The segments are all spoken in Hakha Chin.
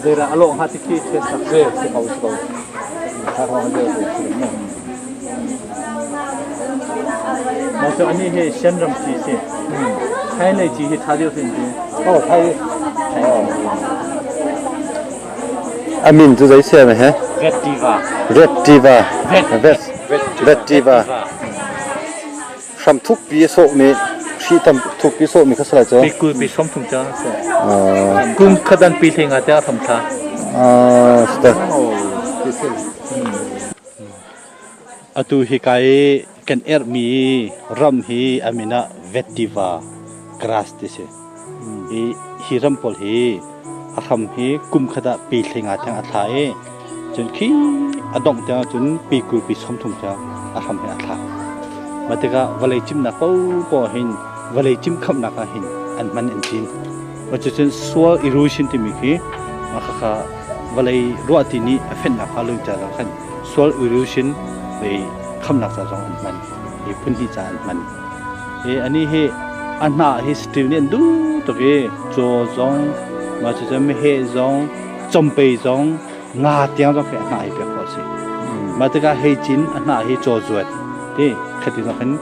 Zeira a lawh hnga ti khi test tak. Si si ko si ko. Thakrawng deuh ko si mu. Mah cu ani hi Shan ram ci si. Thai lei ci hi tha deuh sin ti. Oh Thai. Oh. Amin cu zei sia me he? Vetiva. Vetiva. Vet. Vetiva. Hram thukpi a sawhmi hri tam thukpi sawhmi kha si lai cu. Pi kul pi som thum ca si. Kum khadan pi hlei nga te a hram thla. Ah, Atu hi kai kan erhmi ram hi amin ah Vetiva grass ti si. Hi hi ram pawl hi a hram hi kum khat ah pi hlei nga tiang a thla i cun khi a dongh tiang cun pi kul pi som thum tiang a hram hi a thla. Mah tikah vawlei cimnak paohpaoh hin vawlei cim khamnak ah hin an hman an cin. Cucun soil erosion timi khi khakha vawlei ruahti nih a fenhnak kha lungca zong khan soil erosion lei khamnak ca zong an hman. Hi phun hnih ca an hman. Hi ani hi a hnah hi steel nih an duh tuk i caw zong mah cucun meheh zong compei zong nga tiang zong khi a hnah hi pek khawh a si. Mah tikah hei cin a hnah hi caw zuat ti khati zong khin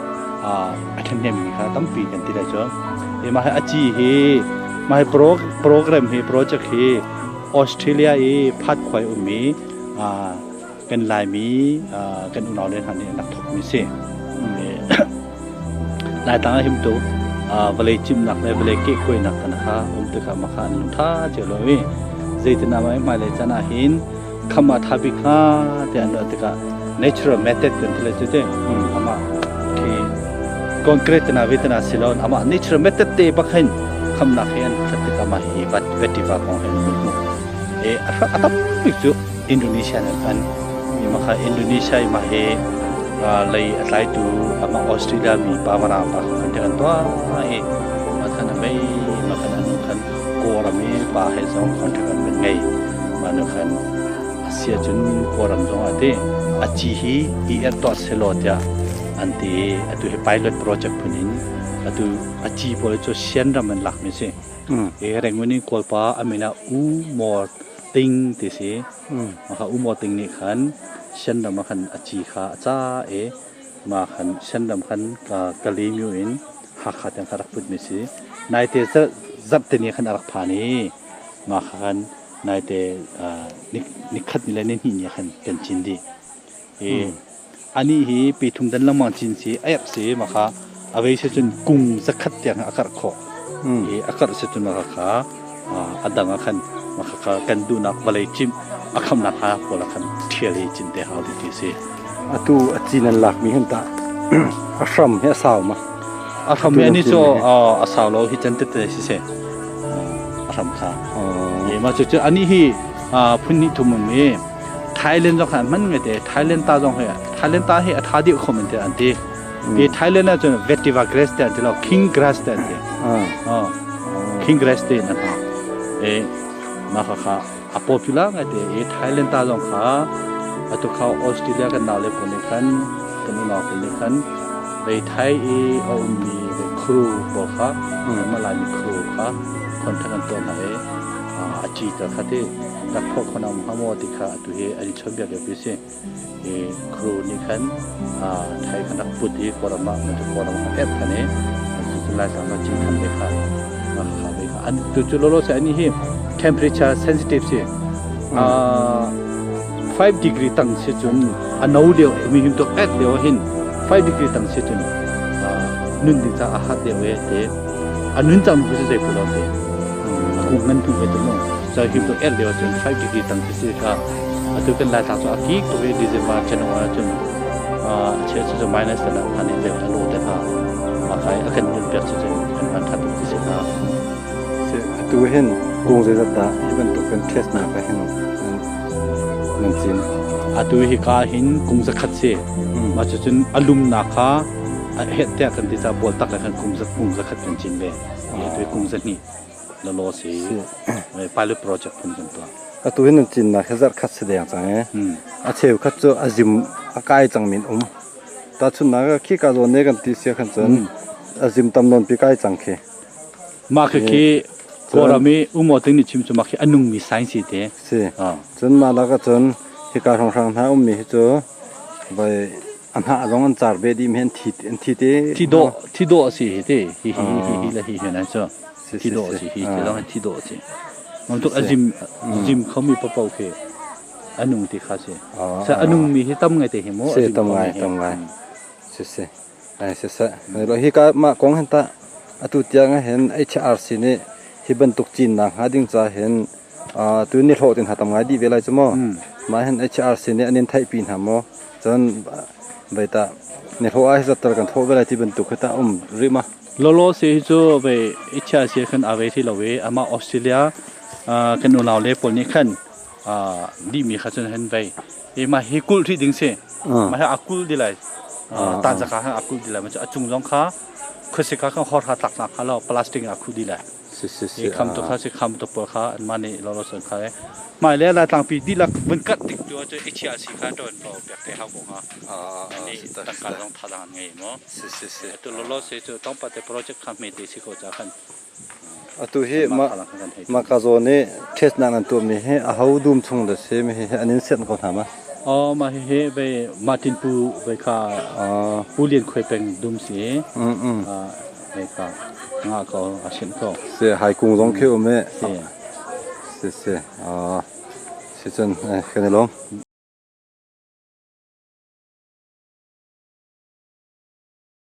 a ṭhahnemmi kha tampi kan ti lai cu. Hi mah hi a ci hi mah hi program hi project hi Australia i phat khuai ummi kan Laimi kan unau le hna nih an rak thawkmi si. Laitlang ah himtu vawlei cimnak le vawlei kehkuainak kan kha um tikah mah kha an lung tha cio lo i zeitin ah hmailei caan ah hin kham ah tha bik hnga tiah an ruah tikah natural method kan ti lai cu te amah khi concrete na ve na si lo amah natural method te bak hin khamnak hi an khat tikah mah hi vat vetiva kong hin an hmuh e a tam bik cu Indonesia an pan mah Indonesia i mah hi lei a tlaitu amah Australia mi pa marang pa khan kan tuah i mah khan a mei mah khan anu khan Kawlram i pa he zong contract an van ngei mah nu khan a sia cun Kawlram zong ah ti a ci hi i er tuah selaw tiah an ti i atu hi pilot project phun in atu a ci pawl cu Sian ram an lak mi si i Rangoon in Kawlpa a min ah U Mor Ting ti si mah kha U Mor Ting nih khan Sian ram ah khan a ci kha a ca i mah khan Sian ram khan Kalaymyo in Hakha tiang kha rak put mi si. Naite zarhte ni khan a rak phan i mah kha khan naite nikhat ni le nihnih ni khan kan cin dih. I anih hi pe thum dan lengmang cin si a erh si mah kha a vei si cun kung zakhat tiang a karh khawh. I a karh si cun mah kha a dang ah khan mah kha kan duhnak vawlei cimh a khamnak kha pawl ah khan ṭhial hi cin te hau ti si. Atu a cin an lakmi hin tah a hram hi a sau ma? A hram hi ani cu a sau lo hi can tete si se a hram kha. Ma cu cu ani hi phun hnih thum um i Thailand zong khan hman ngai te Thailand ta zong hi Thailand ta hi a tha deuh kho men te an ti. Ti Thailand ah cun Vetiva grass te an ti lo King grass te an ti. King grass te an ha. E ma kha kha a popular ngai te i Thailand ta zong kha atu kha Australia kan nau le pawl nih khan kan unau pawl nih khan vei Thai i a ummi crew pawl kha mah Laimi crew kha contact an tuah hna i a ci ta kha ti rak phawh khona um hnga maw ti kha atu hi an i chawnhbiak lio pi si i crew nih khan Thai khan rak put i Kawlram ah Kawlram kha ep than i cucu Laitlang ah ci than ve kha kha ve kha an tu cu lolo se ani hi temperature sensitive si 5 degree tang si cun a no lio mi him tuk et lio hin 5 degree tang si cun nun ding ca a hat deuh e te a nun cang ku si zei pu lo te a kung ngan tu ve tu mu so him tuk et lio cun 5 degree tang si kha atu kan Laitlang cu a kik tuk i December January cun a cheu cu minus te phan in deuh a lo te hna mah kai a kan nun piak cu cun kan van that tuk ti si hna. Atu hin kung zeizat dah hi bantuk kan test nak ah hin nan cin? Atu hi ka hin kung zakhat si. Mah cucun a lumnak kha a het tiah kan ti ca bual tak le khan kung zakhat kan cin ve. Atu kung zahnih lalaw si. Pilot project phun kan tuah. Atu hin nan cinnak hi zarh khat si deng cang i a cheukhat cu a zim a kai cang min um. Tahchunhnak ah khika zawn ne kan ti sia khan cun a zim tam nawn pi kai cang khi. Mah khikhi Kawlram i umaw ting nih chim cu mak hi a nungmi science si te. Si. Cun mah lak ahcun hika hrawnghrang hna ummi hi cu vai a hnah zong an car ve dih mi an thi an thi te. Thi dawh thi dawh a si hi te. Hi hi hi hi le hi hi nan cu. Thi dawh a si hi ti zong hi thi dawh a si. Mamtuk a zim zim khomi papo khi a nung ti kha si. Sa a nungmi hi tam ngai te hi mu. Si tam ngai tam ngai. Si si. Ai siseh. Hika mah kong hin tah atu tiang ah hin HRC nih hi bantuk cinnak hnga ding ca hin tu ni hlawh tin hna tam ngai dih ve lai cu mu. Mah hin HRC nih an in theihpi hna maw? Cun vei tah ni hlawh ah hi zat tal kan thawh ve lai ti bantuk hi tah um rih ma? Lolo se hi cu vei HRC khan a ve thi lo i amah Australia kan unau le pawl nih khan dihmi kha cun hen vei i mah hi kulh rih ding si mah hi a kulh di lai tan zaka khan a kulh di lai a cung zong kha khuasik kha hor ha tlak nak kha lo plastic a khu di lai i kham tu kha si kham tu pawl kha an mah nih lolo sun kha mai le la tlangpi dihlak vun kat tik tu cu i chia si kha ton po pek te hau ko ha ani tangka zong tha dang ngei mo si si si tu lolo se cu tongpa te project kha me te si ko cha khan Atu hi mah ka zawn i ṭhetnak nan tuahmi hi aho dum chung dah si? Hihi an in sianh ko hna ma? Aw, mah hihi vei Martin Pu vei kha Pu Lian Khuai peng dum si. Vei kha nga ko a sianh ko. Si, haikung zong khi um i. Si. Si si. Si cun kan i lawm.